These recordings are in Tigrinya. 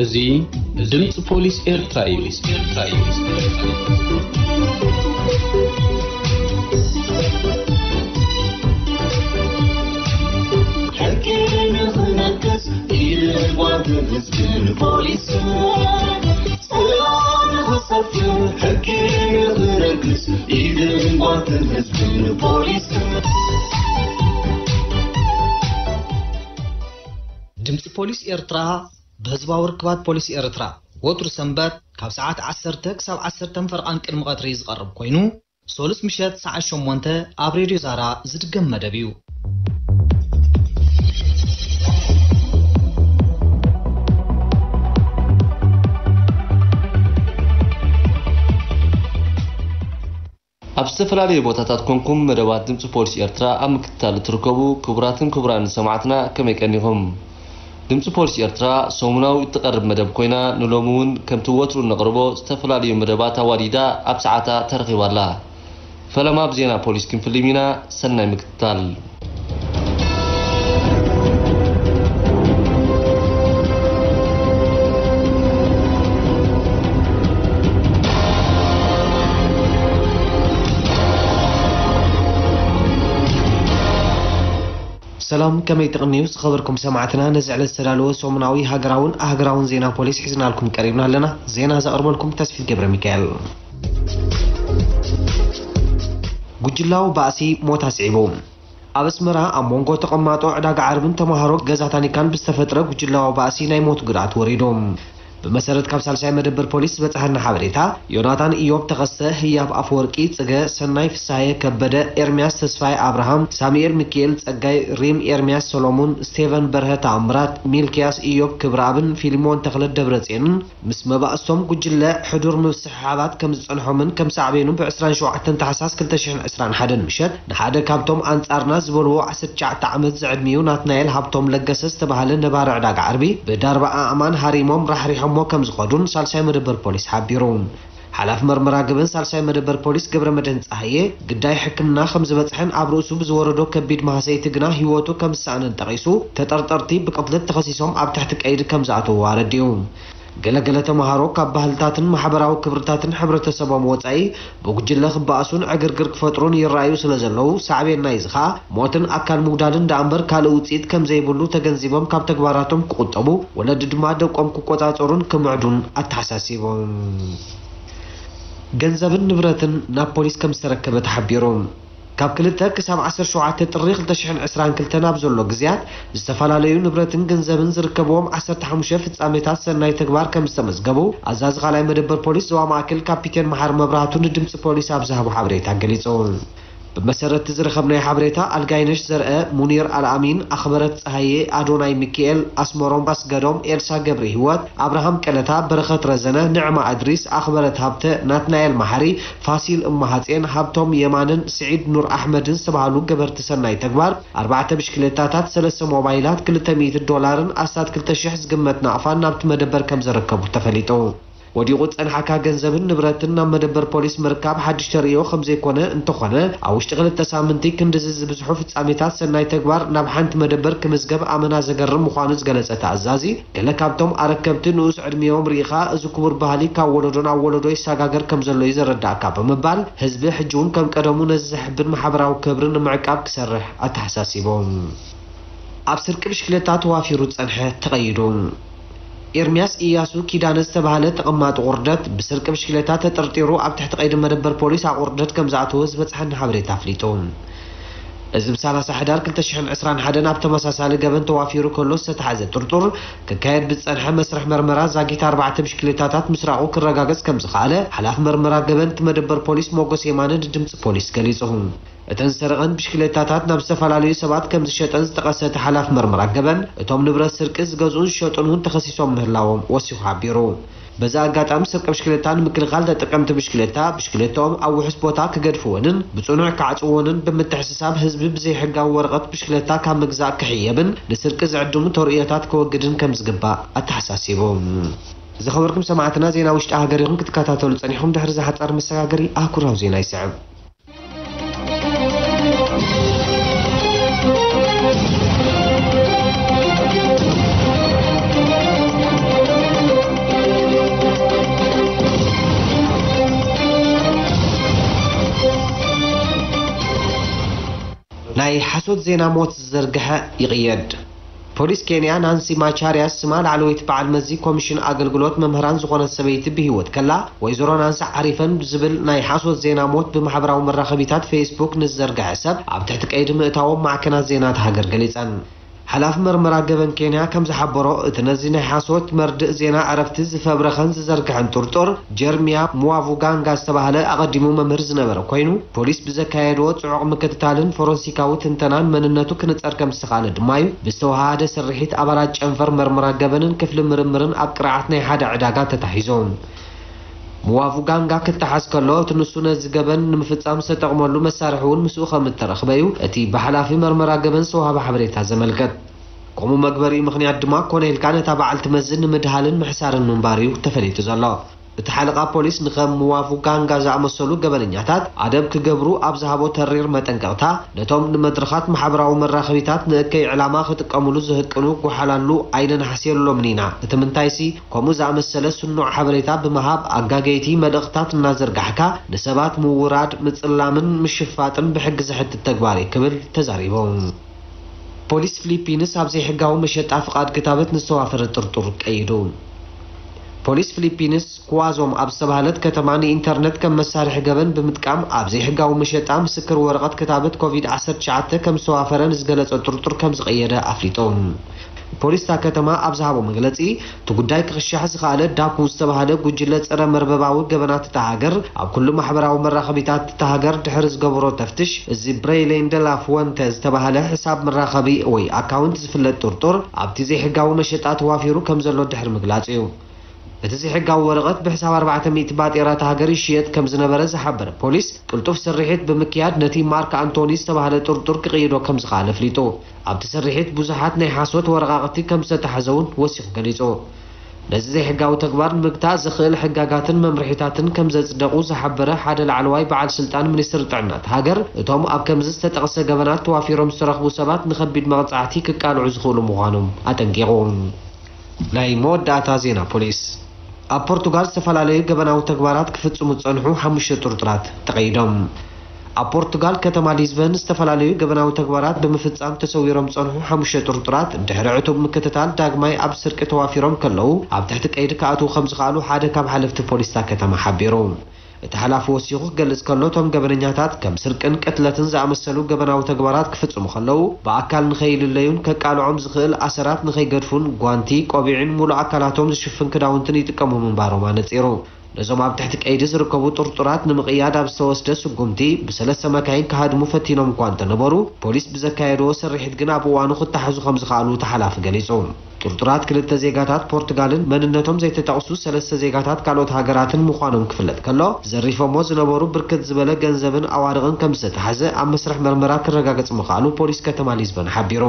እዚ ድምፂ ፖሊስ ኤርትራ እዩ። ሕጊ ንኽነግስ ኢድን ጓንትን ህዝብን ፖሊስን፣ ሰላም ንኽሰፍን ሕጊ ንኽነግስ ኢድን ጓንትን ህዝብን ፖሊስን። ድምፂ ፖሊስ ኤርትራ ብህዝባዊ ርክባት ፖሊስ ኤርትራ ወትሩ ሰንበት ካብ ሰዓት ዓሰርተ ክሳብ ዓሰርተ ፈርቓን ቅድሚ ቀትሪ ዝቐርብ ኮይኑ፣ ሶሉስ ምሸት ሰዓት ሸሞንተ ኣብ ሬድዮ ዛራ ዝድገም መደብ እዩ። ኣብ ዝተፈላለዩ ቦታታት ኮንኩም መደባት ድምፂ ፖሊስ ኤርትራ ኣብ ምክትታል እትርከቡ ክቡራትን ክቡራን ሰማዕትና፣ ከመይ ቀኒኹም? ድምፂ ፖሊስ ኤርትራ ሰሙናዊ እትቐርብ መደብ ኮይና፣ ንሎሚ እውን ከምቲ ወትሩ እነቕርቦ ዝተፈላለዩ መደባት ኣዋዲዳ ኣብ ሰዓታ ተረኺባ ኣላ። ፈለማ ብዜና ፖሊስ ክንፍልም ኢና። ሰናይ ምክትታል። ሰላም፣ ከመይ ትቕንዩ ዝኸበርኩም ሰማዕትና? ነዚ ዕለት ዝተዳለወ ሰሙናዊ ሃገራውን ኣህጉራውን ዜና ፖሊስ ሒዝናልኩም ቀሪብና ኣለና። ዜና ዘቕርበልኩም ተስፊት ገብረ ሚካኤል። ጉጅላዊ ባእሲ ሞት ኣስዒቡ። ኣብ ኣስመራ ኣብ መንጎ ተቐማጦ ዕዳጋ ዓርብን ተምሃሮ ገዛ ታኒካን ብዝተፈጥረ ጉጅላዊ ባእሲ ናይ ሞት ጉድኣት ወሪዱ። ብመሰረት ካብ ሳልሳይ መደበር ፖሊስ ዝበጽሐና ሓበሬታ፣ ዮናታን ኢዮብ ተኸስተ፣ ህያብ ኣፈወርቂ ጽገ፣ ሰናይ ፍስሃየ ከበደ፣ ኤርምያስ ተስፋይ ኣብርሃም፣ ሳሙኤል ሚኪኤል ጸጋይ፣ ሪም ኤርምያስ ሰሎሙን፣ ስቴቨን በርሀ ተኣምራት፣ ሚልክያስ ኢዮብ ክብረኣብን ፊልሞን ተኽለ ደብረጽዮንን ምስ መባእስቶም ጉጅለ ሕዱር ምስሕሓባት ከም ዝጸንሖምን ከም ሳዕቤኑ ብ ዕስራን ሸውዓተን ታሕሳስ ክልተ ሽሕን ዕስራን ሓደን ምሸት ንሓደ ካብቶም ኣንጻርና ዝበልዎ ዓሰርተ ትሽዓተ ዓመት ዝዕድሚኡ ናትናኤል ሃብቶም ለገሰ ዝተባህለ ነባሪ ዕዳጋ ዓርቢ ብዳርባ ኣእማን ሃሪሞም ራሕሪሖሞ ከም ዝኸዱን ሳልሳይ መደበር ፖሊስ ሓቢሩ። ሓላፊ መርመራ ገበን ሳልሳይ መደበር ፖሊስ ገብረመድህን ጸሃየ ግዳይ ሕክምና ከም ዝበጽሐን ኣብ ርእሱ ብዝወረዶ ከቢድ ማህሰይቲ ግና ህይወቱ ከም ዝሰኣነን ጠቒሱ፣ ተጠርጠርቲ ብቅትለት ተኸሲሶም ኣብ ትሕቲ ቀይዲ ከም ዝኣተዉ ኣረዲኡ። ገለገለ ተምሃሮ ካብ ባህልታትን ማሕበራዊ ክብርታትን ሕብረተሰቦም ወጻኢ ብጉጅለ ክበኣሱን ዕግርግር ክፈጥሩን ይረኣዩ ስለ ዘለዉ፣ ሳዕቤን ናይዚ ኸኣ ሞትን ኣካል ምጉዳልን ደኣ እምበር ካልእ ውጽኢት ከም ዘይብሉ ተገንዚቦም ካብ ተግባራቶም ክቑጠቡ፣ ወለዲ ድማ ደቆም ክቆጻጸሩን ክምዕዱን ኣተሓሳሲቦም። ገንዘብን ንብረትን ናብ ፖሊስ ከም ዝተረከበ ተሓቢሩ። ካብ ክልተ ክሳብ ዓሰርተ ሸውዓተ ጥሪ ክልተ ሽሕን ዕስራን ክልተን ኣብ ዘሎ ግዜያት፣ ዝተፈላለዩ ንብረትን ገንዘብን ዝርከብዎም ዓሰርተ ሓሙሽተ ፍጻሜታት ሰናይ ተግባር ከም ዝተመዝገቡ፣ ኣዛዚ ካልኣይ መደበር ፖሊስ ዞባ ማእከል ካፒቴን መሓሪ መብራህቱ ንድምጺ ፖሊስ ኣብ ዝሃቦ ሓበሬታ ገሊጹ። ብመሰረት እቲ ዝረኸብናዮ ሓበሬታ፣ ኣልጋይነሽ ዘርአ፣ ሙኒር ኣልኣሚን፣ ኣኽበረት ጸሃየ፣ ኣዶናይ ሚኪኤል፣ ኣስመሮም ኣስገዶም፣ ኤልሳ ገብረ ህይወት፣ ኣብርሃም ቀለታ፣ በረኸት ረዘነ፣ ንዕማ እድሪስ፣ ኣኽበረት ሃብተ፣ ናትናኤል መሓሪ፣ ፋሲል እማሃጼን፣ ሃብቶም የማነን ስዒድ ኑር ኣሕመድን ዝተባህሉ ገበርቲ ሰናይ ተግባር፣ ኣርባዕተ ብሽክሌታታት፣ ሰለስተ ሞባይላት፣ ክልተ ሚእቲ ዶላርን ኣስታት ክልተ ሽሕ ዝግመት ናቕፋን ናብቲ መደበር ከም ዘረከቡ ተፈሊጡ። ወዲቑ ዝጸንሓካ ገንዘብን ንብረትን ናብ መደበር ፖሊስ ምርካብ ሓድሽ ተርእዮ ከም ዘይኮነ፣ እንተኾነ ኣብ ውሽጢ ክልተ ሳምንቲ ክንድዚ ዝብዝሑ ፍጻሜታት ሰናይ ተግባር ናብ ሓንቲ መደበር ክምዝገብ ኣመና ዘገርም ምዃኑ ዝገለጸ እቲ ኣዛዚ፣ ገለ ካብቶም ኣረከብቲ ንኡስ ዕድሚኦም ርኢኻ፣ እዚ ክቡር ባህሊ ካብ ወለዶ ናብ ወለዶ ይሰጋገር ከም ዘሎ እዩ ዘረዳእካ ብምባል፣ ህዝቢ ሕጂ እውን ከም ቀደሙ ነዚ ዘሕብን ማሕበራዊ ክብሪ ንምዕቃብ ክሰርሕ ኣተሓሳሲቦም። ኣብ ስርቂ ብሽክሌታ ተዋፊሩ ዝጸንሐ ተቐይዱ። ኤርምያስ ኢያሱ ኪዳነ ዝተባህለ ተቐማጢ ቁርደት ብስርቂ ብሽክሌታ ተጠርጢሩ ኣብ ትሕቲ ቀይዲ መደበር ፖሊስ ኣቑርደት ከም ዝኣተወ ዝበጽሓኒ ሓበሬታ ኣፍሊጡ። እዚ ብ ሰላሳ ሕዳር ክልተ ሽሕን ዕስራን ሓደን ኣብ ተመሳሳሊ ገበን ተዋፊሩ ከሎ ዝተታሕዘ ጥርጡር ክካየድ ብዝጸንሐ መስርሕ መርመራ ዛጊት ኣርባዕተ ብሽክሌታታት ምስራቑ ክረጋገጽ ከም ዝኸኣለ ሓላፊ መርመራ ገበን እቲ መደበር ፖሊስ ሞጎስ የማነ ንድምጺ ፖሊስ ገሊጹ። እተን ዝሰረቐን ብሽክሌታታት ናብ ዝተፈላለዩ ሰባት ከም ዝሸጠን ዝጠቐሰ እቲ ሓላፊ መርመራ ገበን፣ እቶም ንብረት ስርቂ ዝገዝኡን ዝሸጡን እውን ተኸሲሶም ምህላዎም ወሲኹ ሓቢሩ። በዚ ኣጋጣሚ ስርቂ ብሽክሌታ ንምክልኻል ተጠቀምቲ ብሽክሌታ፣ ብሽክሌታኦም ኣብ ውሑስ ቦታ ክገድፍወንን ብጽኑዕ ክዓጽውወንን ብምትሕስሳብ ህዝቢ ብዘይሕጋዊ ወረቐት ብሽክሌታ ካብ ምግዛእ ክሕየብን ንስርቂ ዝዕድሙ ተርእዮታት ከወግድን ከም ዝግባእ ኣተሓሳሲቡ። ዝኸበርኩም ሰማዕትና፣ ዜና ውሽጢ ሃገር ኢኹም ክትከታተሉ ጸኒሕኩም። ድሕሪ እዚ ሓጻር መሰጋገሪ ኣህጉራዊ ዜና ይስዕብ። ሓሶት ዜና ሞት ዝዘርግሐ ይቕየድ። ፖሊስ ኬንያ ናንሲ ማቻርያ ስማ ላዕለወይቲ በዓል መዚ ኮሚሽን ኣገልግሎት መምህራን ዝኾነት ሰበይቲ ብህይወት ከላ፣ ወይዘሮ ናንሲ ዓሪፈን ዝብል ናይ ሓሶት ዜና ሞት ብማሕበራዊ መራኸቢታት ፌስቡክ ንዝዘርግሐ ሰብ ኣብ ትሕቲ ቀይዲ ምእታዎም ማዕከናት ዜና እታ ሃገር ገሊጸን። ሓላፊ መርመራ ገበን ኬንያ ከም ዝሓበሮ፣ እቲ ነዚ ናይ ሓሶት መርድእ ዜና ዕረፍቲ ዝፈብረኸን ዝዘርግሐን ጥርጡር ጀርሚያ ሙዋቡጋንጋ ዝተባህለ ኣቐዲሙ መምህር ዝነበረ ኮይኑ፣ ፖሊስ ብዘካየድዎ ጽዑቕ ምክትታልን ፎረንሲካዊ ትንተናን መንነቱ ክንጸር ከም ዝተኻእለ ድማ እዩ ብዝተወሃሃደ ስርሒት ኣባላት ጨንፈር መርመራ ገበንን ክፍሊ ምርምርን ኣብ ቅርዓት ናይ ሓደ ዕዳጋ ተታሒዞም። ሙዋቡጋንጋ ክተሓዝ ከሎ፣ እቲ ንሱ ነዚ ገበን ንምፍጻም ዝተጠቕመሉ መሳርሒ እውን ምስኡ ከም እተረኽበ እዩ እቲ ብሓላፊ መርመራ ገበን ዝተዋህበ ሓበሬታ ዘመልከት። ከምኡ መግበሪኡ ምኽንያት ድማ ኮነ ኢልካ ነታ በዓልቲ መዚ ንምድሃልን ምሕሳርን ምንባሩ እዩ ተፈሊጡ ዘሎ። እቲ ሓለቓ ፖሊስ ንከም ሙዋቡጋንጋ ዝኣመሰሉ ገበነኛታት ኣደብ ክገብሩ ኣብ ዝሃቦ ተሪር መጠንቀቕታ፣ ነቶም ንመድረኻት ማሕበራዊ መራኸቢታት ንእከይ ዕላማ ክጥቀሙሉ ዝህቅኑ ጎሓላሉ ኣይነንሓስየሎምን ኢና። እቲ ምንታይሲ፣ ከምኡ ዝኣመሰለ ስኑዕ ሓበሬታ ብምሃብ ኣጋገይቲ መልእኽትታት እናዘርጋሕካ ንሰባት ምውራድ፣ ምጽላምን ምሽፋጥን ብሕጊ ዘሕትት ተግባር እዩ ክብል ተዛሪቡ። ፖሊስ ፊሊፒንስ ኣብ ዘይሕጋዊ መሸጣ ፍቓድ ክታበት ንዝተዋፈረ ጥርጡር ቀይዱ። ፖሊስ ፊሊፒንስ ኩዋዞም ኣብ ዝተባህለት ከተማ ንኢንተርነት ከም መሳርሒ ገበን ብምጥቃም ኣብ ዘይሕጋዊ መሸጣ ምስክር ወረቐት ክታበት ኮቪድ ዓሰርተ ትሽዓተ ከም ዝተዋፈረ ንዝገለጸ ጥርጡር ከም ዝቐየደ ኣፍሊጡ። ፖሊስ እታ ከተማ ኣብ ዝሃቦ መግለጺ፣ እቲ ጉዳይ ክኽሻሕ ዝኸኣለ ዳኩ ዝተባህለ ጉጅለ ጸረ መርበባዊ ገበናት እታ ሃገር ኣብ ኩሉ ማሕበራዊ መራኸቢታት እታ ሃገር ድሕሪ ዝገበሮ ተፍትሽ፣ እዚ ብሬይሌን ደላ ፉወንተ ዝተባህለ ሕሳብ መራኸቢ ወይ ኣካውንት ዝፍለጥ ጥርጡር ኣብቲ ዘይሕጋዊ መሸጣ ተዋፊሩ ከም ዘሎ ድሕሪ ምግላጹ እዩ። እቲ ዘይሕጋዊ ወረቐት ብሕሳብ ኣርባዕተ ሚእቲ ባጤራ እታ ሃገር ይሽየጥ ከም ዝነበረ ዝሓበረ ፖሊስ፣ ቅልጡፍ ስርሒት ብምክያድ ነቲ ማርክ ኣንቶኒ ዝተባህለ ጥርጡር ክቕይዶ ከም ዝኸኣለ ኣፍሊጡ። ኣብቲ ስርሒት ብዙሓት ናይ ሓሶት ወረቓቕቲ ከም ዝተታሕዘ እውን ወሲኹ ገሊጹ። ነዚ ዘይሕጋዊ ተግባር ንምግታእ ዘኽእል ሕጋጋትን መምርሒታትን ከም ዘጽደቑ ዝሓበረ ሓደ ላዕለዋይ በዓል ስልጣን ሚኒስትሪ ጥዕና እታ ሃገር፣ እቶም ኣብ ከምዚ ዝተጠቕሰ ገበናት ተዋፊሮም ዝተረኽቡ ሰባት ንኸቢድ መቕጻዕቲ ክቃልዑ ዝኽእሉ ምዃኖም ኣጠንቂቑ። ናይ መወዳእታ ዜና ፖሊስ። ኣብ ፖርቱጋል ዝተፈላለዩ ገበናዊ ተግባራት ክፍጽሙ ዝጸንሑ ሓሙሽተ ጥርጡራት ተቐይዶም። ኣብ ፖርቱጋል ከተማ ሊዝበን ዝተፈላለዩ ገበናዊ ተግባራት ብምፍጻም ተሰዊሮም ዝጸንሑ ሓሙሽተ ጥርጡራት ድሕሪ ዕቱብ ምክትታል ዳግማይ ኣብ ስርቂ ተዋፊሮም ከለዉ ኣብ ትሕቲ ቀይዲ ክኣትዉ ከም ዝኸኣሉ ሓደ ካብ ሓለፍቲ ፖሊስ እታ ከተማ ሓቢሩ። እቲ ሓላፊ ወሲኹ ክገልጽ ከሎ፣ እቶም ገበነኛታት ከም ስርቅን ቅትለትን ዝኣመሰሉ ገበናዊ ተግባራት ክፍጽሙ ከለዉ፣ ብኣካል ንኸይልለዩን ከቃልዖም ዝኽእል ኣሰራት ንኸይገድፉን ጓንቲ፣ ቆቢዕን ሙሉእ ኣካላቶም ዝሽፍን ክዳውንትን ይጥቀሙ ምንባሮም ኣነጺሩ። ነዞም ኣብ ትሕቲ ቀይዲ ዝርከቡ ጥርጡራት ንምቕያድ ኣብ ዝተወስደ ስጉምቲ፣ ብሰለስተ መካይን ክሃድሙ ፈቲኖም እኳ እንተነበሩ፣ ፖሊስ ብዘካየድዎ ስርሒት ግን ኣብ እዋኑ ክተሓዙ ከም ዝኸኣሉ እቲ ሓላፊ ገሊጹ። ጥርጡራት ክልተ ዜጋታት ፖርቱጋልን መንነቶም ዘይተጠቕሱ ሰለስተ ዜጋታት ካልኦት ሃገራትን ምዃኖም ክፍለጥ ከሎ፣ ዘሪፎሞ ዝነበሩ ብርክት ዝበለ ገንዘብን ኣዋርቕን ከም ዝተታሕዘ ኣብ መስርሕ መርመራ ክረጋገጽ ምኽኣሉ ፖሊስ ከተማ ሊዝበን ሓቢሩ።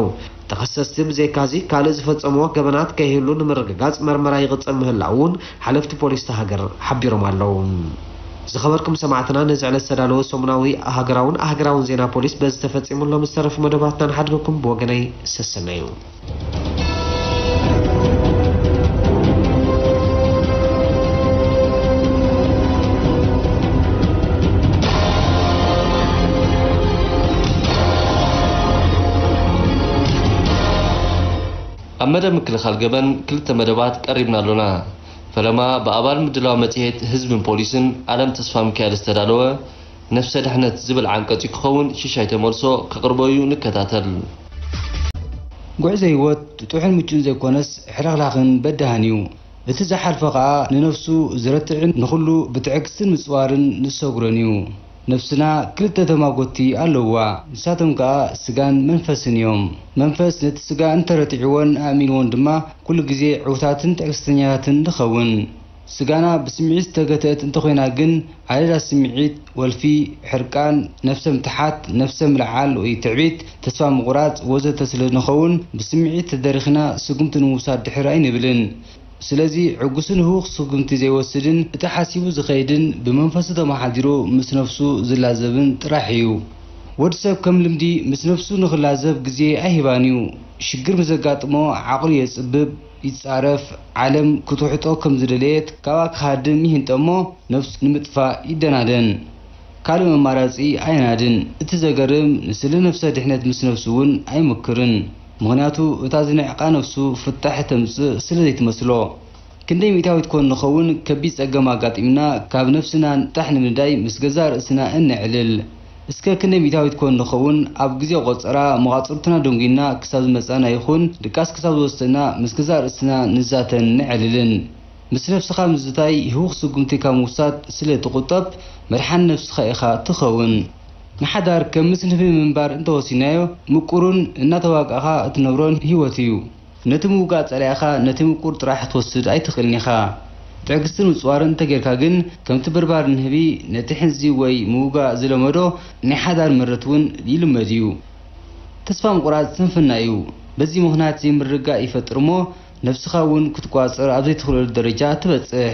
ተኸሰስቲ ብዘይካዚ ካልእ ዝፈጸምዎ ገበናት ከይህሉ ንምርግጋጽ መርመራ ይቕጽል ምህላው እውን ሓለፍቲ ፖሊስ እታ ሃገር ሓቢሮም ኣለዉ። ዝኸበርኩም ሰማዕትና፣ ነዚ ዕለት ዝተዳለወ ሰሙናዊ ሃገራውን ኣህገራውን ዜና ፖሊስ በዚ ተፈጺሙ። ሎም ዝተረፉ መደባትና ንሓድገኩም ብወገነይ ሰሰናዩ። ኣብ መደብ ምክልኻል ገበን ክልተ መደባት ቀሪብና ኣሎና። ፈለማ ብኣባል ምድላው መጽሔት ህዝብን ፖሊስን ኣለም ተስፋ ሚካኤል ዝተዳለወ ነፍሰ ድሕነት ዝብል ዓንቀጽ ክኸውን ሽሻይ ተመልሶ ከቕርቦ እዩ፣ ንከታተል። ጉዕዞ ህይወት ጥጡሕን ምቹን ዘይኮነስ ሕልኽላኽን በዳህን እዩ። እቲ ዝሓልፎ ኸኣ ንነፍሱ ዝረትዕን ንኹሉ ብትዕግስትን ምጽዋርን ዝሰጉሮን እዩ። ነፍስና ክልተ ተማጎትቲ ኣለውዋ፣ ንሳቶም ከኣ ስጋን መንፈስን እዮም። መንፈስ ነቲ ስጋ እንተረቲዕዎን ኣእሚንዎን ድማ ኩሉ ግዜ ዕውታትን ትዕግስተኛታትን ንኸውን። ስጋና ብስምዒት ዝተገትአት እንተኾይና ግን፣ ኣደዳ ስምዒት፣ ወልፊ፣ ሕርቃን፣ ነፍሰ ምትሓት፣ ነፍሰ ምልዓል ወይ ትዕቢት፣ ተስፋ ምቑራጽ ወዘተ ስለ ንኸውን፣ ብስምዒት ተደሪኽና ስጉምቲ ንምውሳድ ድሕር ኣይንብልን። ስለዚ ዕጉስን ህዉኽ ስጉምቲ ዘይወስድን እቲ ሓሲቡ ዝኸይድን ብመንፈሱ ተመሓዲሩ ምስ ነፍሱ ዝላዘብን ጥራሕ እዩ። ወዲ ሰብ ከም ልምዲ ምስ ነፍሱ ንኽላዘብ ግዜ ኣይህባን እዩ። ሽግር ምስ ዘጋጥሞ ዓቕሉ የጽብብ፣ ይጻረፍ፣ ዓለም ክትውሕጦ ከም ዝደለየት ካብኣ ክሃድም ይህንጠ እሞ ነፍሱ ንምጥፋእ ይደናደን። ካልእ መማራጺ ኣየናድን። እቲ ዘገርም፣ ንስለ ነፍሰ ድሕነት ምስ ነፍሱ እውን ኣይምክርን። ምኽንያቱ፣ እታ ዝንዕቓ ነፍሱ ፍታሕ ተምጽእ ስለ ዘይትመስሎ። ክንደይ ሚእታዊት ኮን ንኸውን ከቢድ ጸገም ኣጋጢምና፣ ካብ ነፍስና ንጣሕ ንምንዳይ ምስ ገዛእ ርእስና እነዕልል። እስከ ክንደይ ሚእታዊት ኮን ንኸውን ኣብ ግዜ ቆጸራ መቓጽርትና ደንጒና ክሳብ ዝመጻና ይኹን ድቃስ ክሳብ ዝወስደና ምስ ገዛእ ርእስና ንዛተን ነዕልልን። ምስ ነፍስኻ ምዝታይ ህዉኽ ስጉምቲ ካብ ምውሳድ ስለ ትቑጠብ፣ መድሓኒ ነፍስኻ ኢኻ ትኸውን። ንሓዳር ከም ምስ ንህቢ ምንባር እንተወሲናዮ፣ ምቁሩን እናተዋጋእኻ እትነብሮን ህይወት እዩ። ነቲ ምውጋእ ጸሊእኻ ነቲ ምቁር ጥራሕ ክትወስድ ኣይትኽእልን ኢኻ። ትዕግስትን ምጽዋርን እንተጌርካ ግን፣ ከምቲ በርባር ንህቢ ነቲ ሕንዚ ወይ ምውጋእ ዝለመዶ፣ ናይ ሓዳር ምረት እውን ይልመድ እዩ። ተስፋ ምቑራጽ ስንፍና እዩ። በዚ ምኽንያት ዘይምርግጋእ ይፈጥር እሞ፣ ነብስኻ እውን ክትቋጸር ኣብ ዘይትኽእለሉ ደረጃ ትበጽሕ።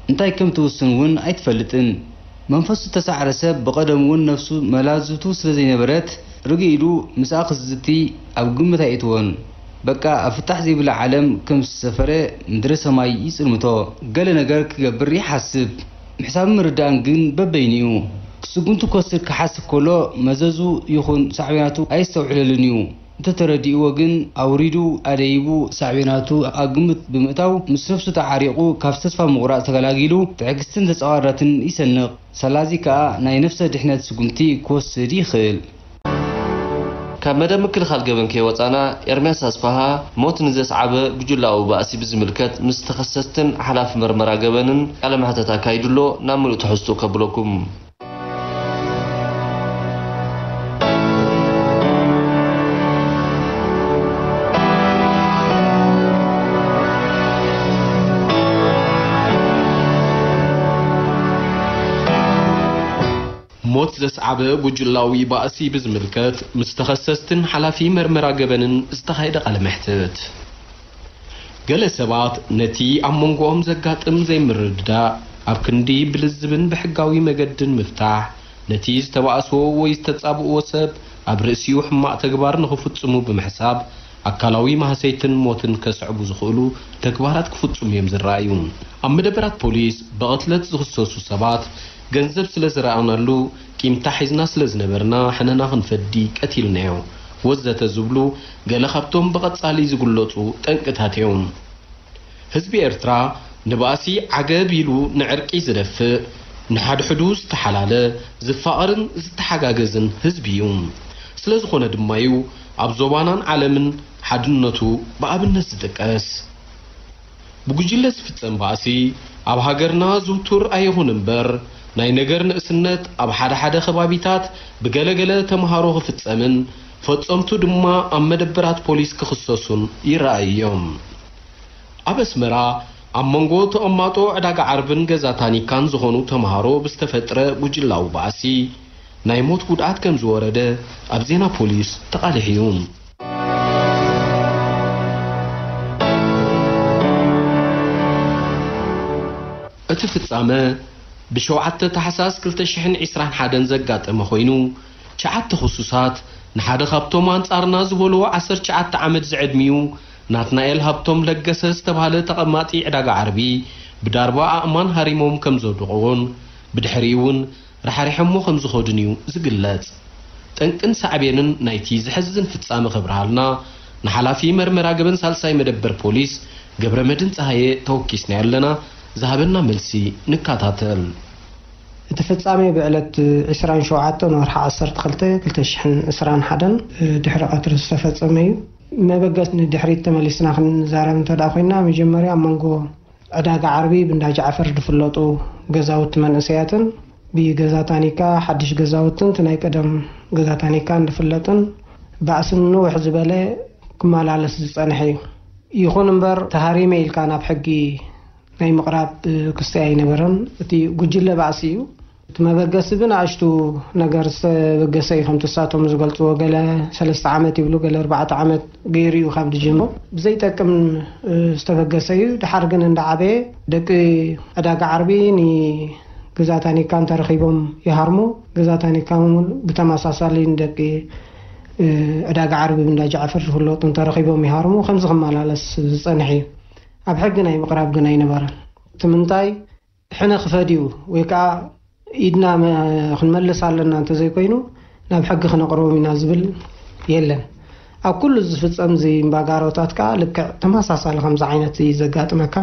እንታይ ከም ትውስን እውን ኣይትፈልጥን። መንፈሱ እተሳዕረ ሰብ ብቐደሙ እውን ነፍሱ መላዝቱ ስለ ዘይነበረት፣ ርግእ ኢሉ ምስኣ ክዝቲ ኣብ ግምት ኣየእትዎን። በቃ ኣብ ፍታሕ ዘይብላ ዓለም ከም ዝሰፈረ ምድረ ሰማይ ይጽልምቶ። ገለ ነገር ክገብር ይሓስብ። ምሕሳብን ምርዳእን ግን በበይኑ እዩ። ስጉምቲ ክወስድ ክሓስብ ከሎ መዘዙ ይኹን ሳዕቤናቱ ኣየስተውዕለሉን እዩ። እንተተረዲእዎ ግን ኣውሪዱ ኣደይቡ ሳዕቤናቱ ኣብ ግምት ብምእታው ምስ ነፍሱ ተዓሪቑ ካብ ተስፋ ምቑራጽ ተገላጊሉ ትዕግስትን ተጻዋርነትን ይሰንቕ። ሰላዚ ከኣ ናይ ነፍሰ ድሕነት ስጉምቲ ክወስድ ይኽእል። ካብ መደብ ምክልኻል ገበን ከይወጻና፣ ኤርምያስ ኣስፍሃ ሞት ንዘስዓበ ጉጅላዊ ባእሲ ብዝምልከት ምስ ተኸሰስትን ሓላፊ መርመራ ገበንን ቃለ መሕተት ኣካይዱ ኣሎ። ናብ ምሉእ ትሕዝትኡ ከብለኩም። ሞት ዘስዓበ ጉጅላዊ ባእሲ ብዝምልከት ምስ ተኸሰስትን ሓላፊ መርመራ ገበንን ዝተኻየደ ቃለ መሕትት። ገለ ሰባት ነቲ ኣብ መንጎኦም ዘጋጥም ዘይምርድዳእ ኣብ ክንዲ ብልዝብን ብሕጋዊ መገድን ምፍታሕ፣ ነቲ ዝተባእስዎ ወይ ዝተጻብእዎ ሰብ ኣብ ርእሲኡ ሕማቕ ተግባር ንኽፍጽሙ ብምሕሳብ ኣካላዊ ማህሰይትን ሞትን ከስዕቡ ዝኽእሉ ተግባራት ክፍጽሙ እዮም ዝረኣዩ። ኣብ መደበራት ፖሊስ ብቕትለት ዝኽሰሱ ሰባት ገንዘብ ስለ ዝረኣናሉ ቂምታ ሒዝና ስለ ዝነበርና ሕነና ክንፈዲ ቀቲልናዮ ወዘተ ዝብሉ ገለ ካብቶም ብቐጻሊ ዝግለጹ ጠንቅታት እዮም። ህዝቢ ኤርትራ ንባእሲ ዓገብ ኢሉ ንዕርቂ ዝደፍእ፣ ንሓድሕዱ ዝተሓላለ፣ ዝፋቐርን ዝተሓጋገዝን ህዝቢ እዩ። ስለ ዝኾነ ድማ እዩ ኣብ ዞባናን ዓለምን ሓድነቱ ብኣብነት ዝጥቀስ። ብጉጅለ ዝፍጸም ባእሲ ኣብ ሃገርና ዝውቱር ኣይኹን እምበር፣ ናይ ነገር ንእስነት ኣብ ሓደ ሓደ ከባቢታት ብገለገለ ተምሃሮ ክፍጸምን ፈጸምቱ ድማ ኣብ መደበራት ፖሊስ ክኽሰሱን ይረኣዩ እዮም። ኣብ ኣስመራ ኣብ መንጎ ተቐማጦ ዕዳጋ ዓርብን ገዛ ታኒካን ዝኾኑ ተምሃሮ ብዝተፈጥረ ጉጅላዊ ባእሲ ናይ ሞት ጉድኣት ከም ዝወረደ ኣብ ዜና ፖሊስ ተቓሊሑ እዩ። እቲ ፍጻመ ብሸውዓተ ታሕሳስ ክልተ ሽሕን ዕስራን ሓደን ዘጋጠመ ኮይኑ፣ ትሽዓተ ክሱሳት ንሓደ ካብቶም ኣንጻርና ዝበልዎ ዓሰርተ ትሽዓተ ዓመት ዝዕድሚኡ ናትናኤል ሃብቶም ለገሰ ዝተባህለ ተቐማጢ ዕዳጋ ዓርቢ ብዳርባ ኣእማን ሃሪሞም ከም ዘውድቕዎን ብድሕሪኡ እውን ራሕሪሖሞ ከም ዝኸዱን እዩ ዝግለጽ። ጠንቅን ሳዕቤንን ናይቲ ዘሕዝን ፍጻመ ከብርሃልና ንሓላፊ መርመራ ገበን ሳልሳይ መደበር ፖሊስ ገብረመድህን ጸሃየ ተወኪስናዮ ኣለና። ዝሃበና መልሲ ንከታተል። እቲ ፍጻሜ ብዕለት ዕስራን ሸውዓተን ወርሒ ዓሰርተ ክልተ ክልተ ሽሕን ዕስራን ሓደን ድሕሪ ቀትሪ ዝተፈጸመ እዩ። መበገስ ንድሕሪት ተመሊስና ክንዛረብ እንተ ደኣ ኮይና፣ መጀመርያ ኣብ መንጎ ዕዳጋ ዓርቢ ብእንዳ ጃዕፈር ዝፍለጡ ገዛውቲ መንእሰያትን ብገዛ ታኒካ ሓድሽ ገዛውትን እቲ ናይ ቀደም ገዛ ታኒካን ዝፍለጥን ባእስን ንውሕ ዝበለ ክመላለስ ዝጸንሐ እዩ። ይኹን እምበር፣ ተሃሪመ ኢልካ ናብ ሕጊ ናይ ምቕራብ ክስታይ ኣይነበረን። እቲ ጉጅለ ባእሲ እዩ። እቲ መበገሲ ብንኣሽቱ ነገር ዝተበገሰ እዩ። ከምቲ ንሳቶም ዝገልጽዎ፣ ገለ ሰለስተ ዓመት ይብሉ፣ ገለ ኣርባዕተ ዓመት ገይሩ እዩ ካብ ዝጅምር። ብዘይጠቅም፣ እ፣ ዝተበገሰ እዩ። ድሓር ግን እንዳዓበየ፣ ደቂ ዕዳጋ ዓርቢ ንገዛ ታኒካ እንተረኺቦም ይሃርሙ። ገዛ ታኒካ እውን ብተመሳሳሊ ንደቂ፣ እ፣ ዕዳጋ ዓርቢ እንዳ ጃዕፈር ዝፍለጡ እንተረኺቦም ይሃርሙ። ከምዚ ክመላለስ ዝጸንሐ እዩ። ኣብ ሕጊ ናይ ምቕራብ ግን ኣይነበረን። እቲ ምንታይ፣ ሕነ ክፈድ እዩ ወይ ከዓ ኢድና መ-፣ ክንመልስ ኣለና እንተዘይኮይኑ ናብ ሕጊ ክነቕርቦም ኢና ዝብል የለን። ኣብ ኩሉ ዝፍጸም እዚ እምባጋሮታት ከኣ ልክዕ ተመሳሳሊ ከምዚ ዓይነት እዩ ዘጋጥመካ።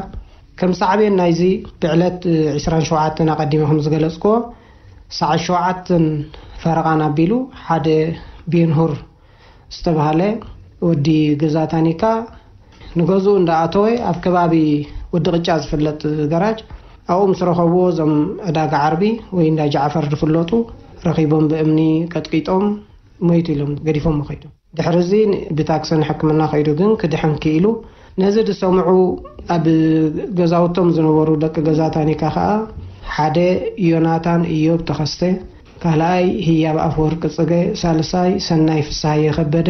ከም ሳዕቤን ናይዚ ብዕለት ዕስራን ሸውዓተን ኣቐዲመ ከም ዝገለጽክዎ ሰዓት ሸውዓተን ፈረቓን ኣቢሉ ሓደ ቤንሁር ዝተባህለ ወዲ ገዛ ታኒካ ንገዝኡ እንዳኣተወ ኣብ ከባቢ ወዲ ቅጫ ዝፍለጥ ገራጅ ኣብኡ ምስ ረኸብዎ እዞም ዕዳጋ ዓርቢ ወይ እንዳ ጃዕፈር ዝፍለጡ ረኺቦም ብእምኒ ቀጥቂጦም ሞይቱ ኢሎም ገዲፎም ከይዶም። ድሕሪ እዚ ብታክሲ ንሕክምና ከይዱ ግን ክድሕን ክኢሉ። ነዚ ዝሰምዑ ኣብ ገዛውቶም ዝነበሩ ደቂ ገዛ ታኒካ ከኣ ሓደ ዮናታን ኢዮብ ተኸስተ፣ ካልኣይ ህያብ ኣፈወርቂ ጽገ፣ ሳልሳይ ሰናይ ፍስሃየ ከበደ፣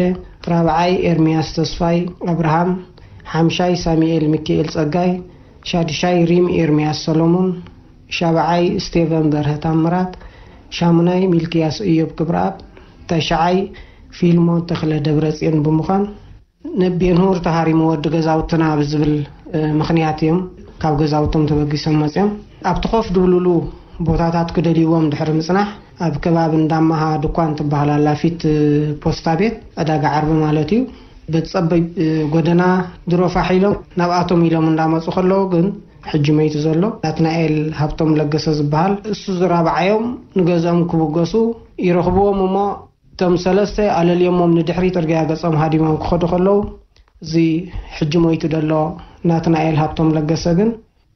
ራብዓይ ኤርምያስ ተስፋይ ኣብርሃም፣ ሓምሻይ ሳሙኤል ሚካኤል ጸጋይ፣ ሻድሻይ ሪም ኤርምያስ ሰሎሞን፣ ሻብዓይ ስቴቨን በርሀ ታምራት፣ ሻሙናይ ሚልክያስ እዮብ ክብረኣብ፣ ተሽዓይ ፊልሞን ተኽለ ደብረጽዮን ብምዃን ንቤንሁር ተሃሪሙ ወዲ ገዛውትና ብዝብል፣ እ፣ ምኽንያት እዮም ካብ ገዛውቶም ተበጊሶም መጺኦም። ኣብቲ ኮፍ ድብልሉ ቦታታት ክደልይዎም ድሕሪ ምጽናሕ፣ ኣብ ከባቢ እንዳማሃ ድኳን ትበሃል ኣላ፣ ፊት፣ እ፣ ፖስታ ቤት፣ ዕዳጋ ዓርቢ ማለት እዩ። በቲ ጸበብ፣ እ፣ ጎደና ድሮ ፋሕ ኢሎም ናብኣቶም ኢሎም እንዳመጹ ከለዉ ግን ሕጂ መይቱ ዘሎ ናትናኤል ሃብቶም ለገሰ ዝበሃል፣ እሱ ዝራብዓዮም ንገዝኦም ክብገሱ ይረኽብዎም እሞ፣ እቶም ሰለስተ ኣለልዮሞም ንድሕሪ ጽርግያ ገጾም ሃዲሞም ክኸዱ ከለዉ፣ እዚ ሕጂ ሞይቱ ዘሎ ናትናኤል ሃብቶም ለገሰ ግን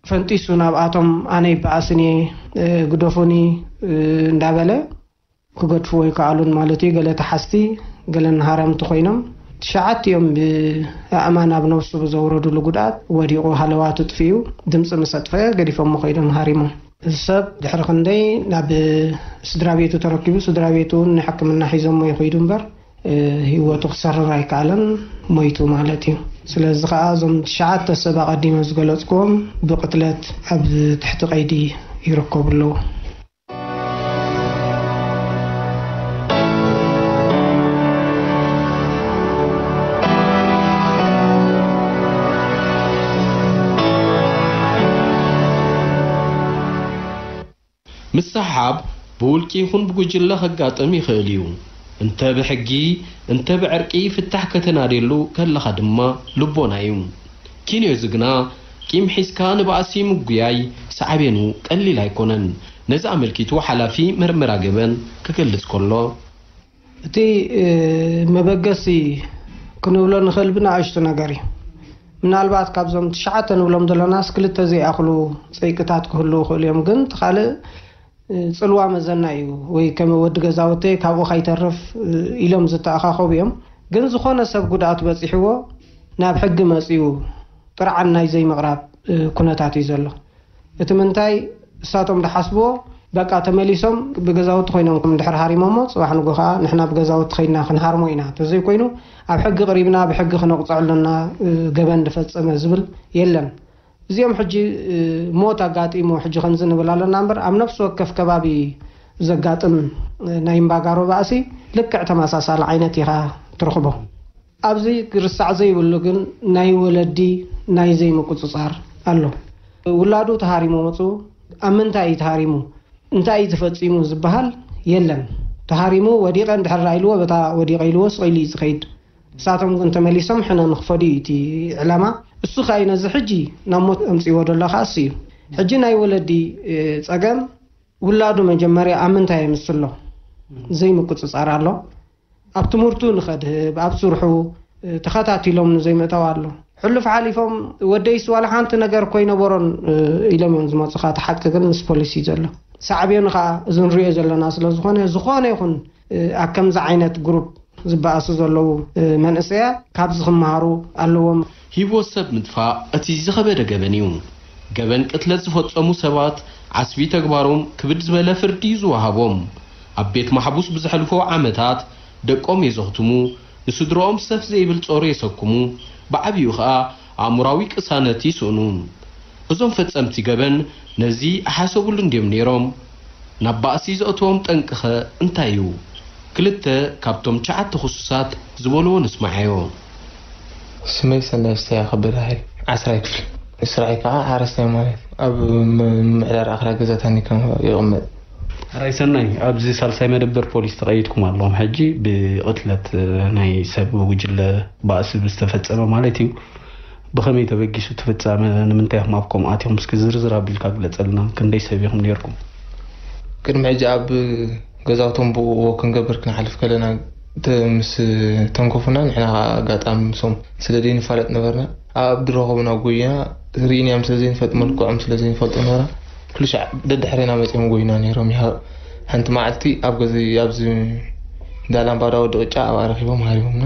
ፈንጢሱ ናብኣቶም፣ "ኣነ ይበኣስን እየ፣ እ፣ ግደፉኒ" እ፣ እንዳበለ ክገድፍዎ ይከኣሉን ማለት እዩ። ገለ ተሓዝቲ፣ ገለ ንሃረምቲ ኮይኖም፣ ትሽዓቲኦም ብኣእማን ኣብ ነብሱ ብዘውረዱሉ ጉድኣት ወዲቑ ሃለዋቱ ጥፊኡ፣ ድምፂ ምስ ኣጥፈአ ገዲፎሞ ከይዶም ሃሪሞም። እዚ ሰብ ድሕሪ ክንደይ ናብ ስድራ ቤቱ ተረኪቡ፣ ስድራ ቤቱ እውን ንሕክምና ሒዞሞ ይኸይዱ እምበር፣ እ፣ ህይወቱ ክሰርር ኣይከኣለን፣ ሞይቱ ማለት እዩ። ስለዚ ከዓ እዞም ትሽዓተ ሰብ ኣቐዲመ ዝገለጽክዎም ብቕትለት ኣብ ትሕቲ ቀይዲ ይርከቡ ኣለዉ። ምስሕሓብ ብውልቂ ይኹን ብጉጅለ ከጋጥም ይኽእል እዩ። እንተ ብሕጊ፣ እንተ ብዕርቂ ፍታሕ ከተናድየሉ ከለኻ ድማ ልቦና እዩ። ኪንዮዚ ግና ቂም ሒዝካ ንባእሲ ምጉያይ ሳዕቤኑ ቀሊል ኣይኮነን። ነዚ ኣመልኪቱ ሓላፊ መርመራ ገበን ክገልጽ ከሎ፣ እቲ፣ እ፣ መበገሲ ክንብሎ ንኽእል ብንኣሽቱ ነገር እዩ። ምናልባት ካብዞም ትሽዓተ ንብሎም ዘለናስ ክልተ ዘይኣኽሉ ጸይቅታት ክህልዉ ይኽእሉ እዮም። ግን እቲ ካልእ፣ እ፣ ጽልዋ መዘና እዩ። ወይ ከም ወዲ ገዛውተይ ካብኡ ከይተርፍ፣ እ፣ ኢሎም ዝተኣኻኸቡ እዮም። ግን ዝኾነ ሰብ ጉድኣት በጺሕዎ ናብ ሕጊ መጺኡ ጥርዓን ናይ ዘይምቕራብ፣ እ፣ ኩነታት እዩ ዘሎ። እቲ ምንታይ እሳቶም ዝሓስብዎ በቃ ተመሊሶም ብገዛውቲ ኮይኖም ከም ድሕር ሃሪሞሞ ጽባሕ ንጎ ከዓ ንሕና ብገዛውቲ ከይድና ክንሃርሞ ኢና። ተዘይኮይኑ ኣብ ሕጊ ቅሪብና ብሕጊ ክነቁጽዖ ኣለና፣ እ፣ ገበን ዝፈጸመ ዝብል የለን። እዚኦም ሕጂ፣ እ፣ ሞት ኣጋጢሞ ሕጂ ከምዚ ንብል ኣለና እምበር ኣብ ነፍሲ ወከፍ ከባቢ ዘጋጥም፣ እ፣ ናይ እምባጋሮ ባእሲ ልክዕ ተመሳሳሊ ዓይነት ኢኻ ትረኽቦ። ኣብዚ ክርሳዕ ዘይብሉ ግን ናይ ወለዲ ናይ ዘይምቁጽጻር ኣሎ። ውላዱ ተሃሪሙ መጹ፣ ኣብ ምንታይ እዩ ተሃሪሙ፣ እንታይ እዩ ተፈጺሙ ዝበሃል የለን። ተሃሪሙ ወዲቐ እንድሕር ኢልዎ በታ ወዲቐ ኢልዎ ስቕ ኢሉ እዩ ዝኸይድ። ንሳቶም ግን ተመሊሶም ሕነ ንኽፈዱ እዩ እቲ ዕላማ። እሱ ኸኣ እዩ ነዚ ሕጂ ናብ ሞት ኣምጺዎ ዘሎ ኸኣ እሱ እዩ። ሕጂ ናይ ወለዲ፣ እ፣ ጸገም ውላዱ መጀመርያ ኣብ ምንታይ የምስሎ ዘይምቁጽጻር ኣሎ። ኣብ ትምህርቱ ንኸድህብ፣ ኣብ ስርሑ፣ እ፣ ተኸታቲሎም ንዘይምእታው ኣሎ። ሕሉፍ ሓሊፎም ወደይስ ዋላ ሓንቲ ነገር ኮይነበሮን፣ እ፣ ኢሎም እዮም ዝመጹኻ። እቲ ሓቂ ግን ምስ ፖሊስ እዩ ዘሎ። ሳዕቤኑ ኸኣ እዚ ንሪኦ ዘለና ስለ ዝኾነ፣ ዝኾነ ይኹን፣ እ፣ ኣብ ከምዚ ዓይነት ግሩፕ ዝበኣሱ ዘለዉ፣ እ፣ መንእሰያት ካብዚ ክመሃሩ ኣለዎም። ህይወት ሰብ ምጥፋእ እቲ ዝኸበደ ገበን እዩ። ገበን ቅትለት ዝፈጸሙ ሰባት ዓስቢ ተግባሮም ክብድ ዝበለ ፍርዲ እዩ ዝወሃቦም። ኣብ ቤት ማሕቡስ ብዘሕልፎ ዓመታት ደቆም የዘኽትሙ፣ ንስድረኦም ሰፍ ዘይብል ጾር የሰክሙ፣ ብዓቢኡ ኸኣ ኣእምሮኣዊ ቅሳነት ይስእኑ። እዞም ፈጸምቲ ገበን ነዚ ኣይሓሰቡሉን ድዮም ነይሮም? ናብ ባእሲ ዘእተዎም ጠንቅኸ እንታይ እዩ? ክልተ ካብቶም ትሽዓተ ክሱሳት ዝበልዎ ንስምዓዮ። ስመይ ሰናይ ፍስሃየ ከበደ ሃይለ፣ ዓስራይ ክፍሊ። ስራሐይ ከዓ ሓረስታይ ማለት ኣብ ምምሕዳር ኣኽራ ገዛ ታኒካ ይቕመጥ። ሕራይ ሰናይ፣ ኣብዚ ሳልሳይ መደበር ፖሊስ ተቐይድኩም ኣለኹም። ሕጂ ብቕትለት ናይ ሰብ ጉጅለ ባእሲ ብዝተፈጸመ ማለት እዩ። ብኸመይ ተበጊሱ ተፈጻመ? ንምንታይ ኢኹም ኣብ ከምኡ ኣቲኹም? እስኪ ዝርዝር ኣቢልካ ግለጸልና። ክንደይ ሰብ ኢኹም ነይርኩም? ቅድሚ ሕጂ ኣብ ገዛውቶም ብእዎ ክንገብር ክንሓልፍ ከለና፣ ተ-፣ ምስ ተንከፉና፣ ንሕና ከዓ ኣጋጣሚ ምስኦም ስለ ዘይንፋለጥ ነበርና። ኣብ ድረኸቡ ናብ ጎይና ርኢናዮም ስለ ዘይንፈልጥ፣ መልክዖም ስለ ዘይንፈልጦ ነበርና። ኩሉ ሻዕ ደድሕሬና መጺኦም ጎይና ነይሮም። ይሃ-፣ ሓንቲ መዓልቲ ኣብ ገዚ-፣ ኣብዚ ዳላምባዳ ወዲ ቅጫ ኣብኣ ረኺቦም ሃሪሞምና።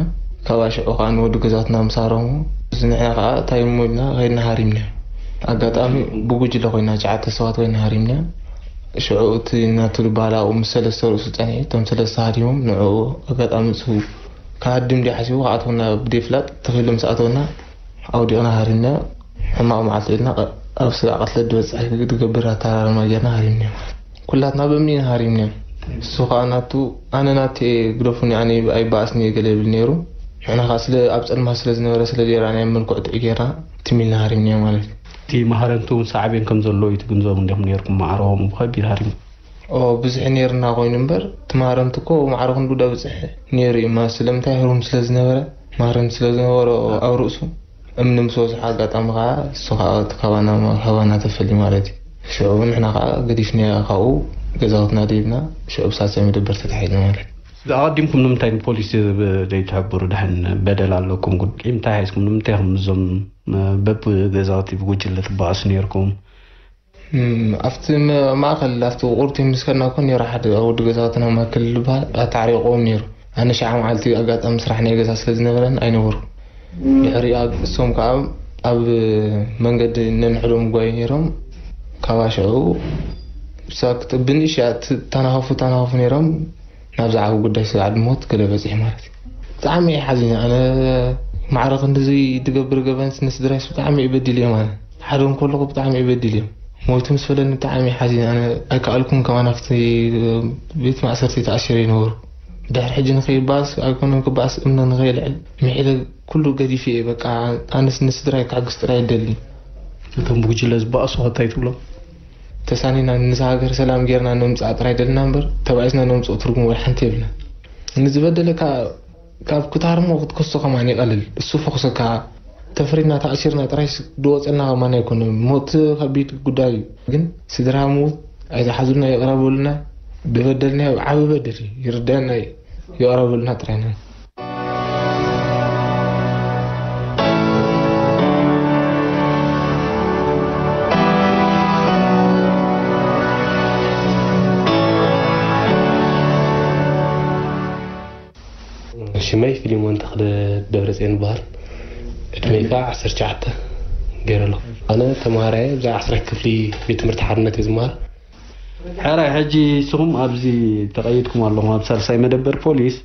ካብኣ ሽዑ ከዓ ንወዲ ገዛትና ምስ ሃረሙ፣ እዚ ንሕና ከዓ እንታይ እሞ ኢልና ከይድና ሃሪምናዮ። ኣጋጣሚ ብጉጅለ ኮይና፣ ትሽዓተ ሰባት ኮይና ሃሪምናዮ። ሽዑ እቲ ናቱ ዝበሃል ኣብኡ ምስ ሰለስተ ርእሱ ጸኒሑ፣ እቶም ሰለስተ ሃዲሞም፣ ንዕኡ ኣጋጣሚ እሱ ክሃድም ድዩ ሓሲቡ ክኣትወና ብደይ ፍላጥ ተኺሉ ምስ ኣተወና ኣውዲቕና ሃሪምናዮ። ሕማቕ መዓልቲ ኢልና ቀ-፣ ኣብ ስጋዕ ቅትለት ዝበጽሕ ዝገብር ኣተራርማ ጌርና ሃሪምናዮ ማለት። ኩላትና በምኒ ኢና ሃሪምናዮ። እሱ ኸኣ ናቱ፣ ኣነ ናቱ እየ ግደፉኒ፣ ኣነ ኣይበኣስን እየ ገለ ይብል ነይሩ። ንሕና ኸኣ ስለ ኣብ ጸልማት ስለ ዝነበረ ስለ ዘይረኣናዮ መልክዑ ጥዑይ ጌርና ትም ኢልና ሃሪምናዮ ማለት እዩ። እቲ መሃረምቲ እውን ሳዕቤን ከም ዘለዎ እዩ ትግንዘቡ እንዲኹም ነይርኩም፣ ማዕረኦም ብኸቢድ ሃሪሙ። ኦ፣ ብዙሕ ነይርና ኮይኑ እምበር፣ እቲ መሃረምቲ እኮ ማዕረ ክንዱ ደብጽሕ ነይሩ እዩ። ማ-፣ ስለምንታይ ህሩም ስለ ዝነበረ፣ መሃረምቲ ስለ ዝነበሮ ኣብ ርእሱ እምኒ ምስ በዝሖ ኣጋጣሚ ኸዓ እሱ ኸዓ እቲ ካባና፣ ካባና ተፈልዩ ማለት እዩ። ሽዑ ንሕና ኸዓ ገዲፍናዮ ካብኡ ገዛውትና ደይብና ሽዑ ብሳልሳይ መደበር ተታሒዝና ማለት እዩ። ኣቐዲምኩም ንምንታይ ንፖሊስ ብ-፣ ዘይትሕብሩ? ደሓን በደል ኣለኩም፣ ጉድ ቂም እንታይ ሓይዝኩም? ንምንታይ ኢኹም እዞም፣ እ፣ በብገዛውቲ ብጉጅለ ትበኣሱ ነይርኩም? እም፣ ኣብቲ መ-፣ ማእከል፣ ኣብቲ ቁርቲ ምስ ከድና እኮ ነይሩ ሓደ ወዲ ገዛውትና ማእከል ዝበሃል ኣታዕሪቑዎም ነይሩ። ኣነ ሸዓ መዓልቲ ኣጋጣሚ ስራሕ ናይ ገዛ ስለ ዝነበረን ኣይነበርኩ። ድሕሪኣ እሶም ከኣ ኣብ መንገዲ ነንሕዶም ጓዩ ነይሮም። ካብኣ ሽዑ ብሳክት ብንእሽያ ት-፣ ተናኸፉ፣ ተናኸፉ ነይሮም። ናብ ዝዓቢ ጉዳይ ስጋዕ ድሞት ገለ በጺሑ ማለት እዩ። ብጣዕሚ እየ ሓዚነ። ኣነ ማዕረ ክንድዚ ድገብር ገበንስ ንስድራይስ ብጣዕሚ እየ በዲል እየ ማለት። ሓደ እንከለኹ ብጣዕሚ እየ በዲል እየ። ሞይቱ ምስ በለኒ ብጣዕሚ እየ ሓዚነ። ኣነ ኣይከኣልኩን ከማን ኣብቲ ቤት ማእሰርቲ ተኣሲረ ይነበሩ። ድሕሪ ሕጂ ንኸይባእስ ኣይኮነን ክባእስ እምነ ንኸይልዕል ምሒለ ኩሉ ገዲፈ እየ። በቃ ኣነስ ንስድራይ ክሕግዝ ጥራይ እደሊ። እቶም ብጉጅለ ዝበኣሱ ከ እንታይ ትብሎም? ተሳኒና ነዛ ሃገር ሰላም ጌርና ነምጽኣ ጥራይ ደልና እምበር፣ ተባኢስና ነምጽኦ ትርጉም ወላ ሓንቲ የብልና። ንዝበደለካ ካብ ክትሃርሞ ክትከሶ ከማን ይቐልል። እሱ ፈኹሰካ፣ ተፈሪድና ተኣሲርና ጥራይ ስ-፣ ዝወጸልና ከማን ኣይኮነን። ሞት ከቢድ ጉዳይ እዩ። ግን ስድራ ምዉት ኣይትሓዙልና፣ ይቕረ በሉልና። ዝበደልናዮ ዓቢ በደል እዩ። ይርደአና እዩ። ይቕረ በሉልና ጥራይ ኢና። ሽመይ ፊሊሞን ተኽለ ደብረጽዮን ይበሃል። ዕድመይ ከኣ ዓሰርተ ትሽዓተ ገይረ ኣለኹ። ኣነ ተምሃራይ እየ። ኣብዛ ዓስራይ ክፍሊ ቤት ትምህርቲ ሓርነት እየ ዝመሃር። ሕራይ፣ ሕጂ ንስኹም ኣብዚ ተቐይድኩም ኣለኹም፣ ኣብ ሳልሳይ መደበር ፖሊስ።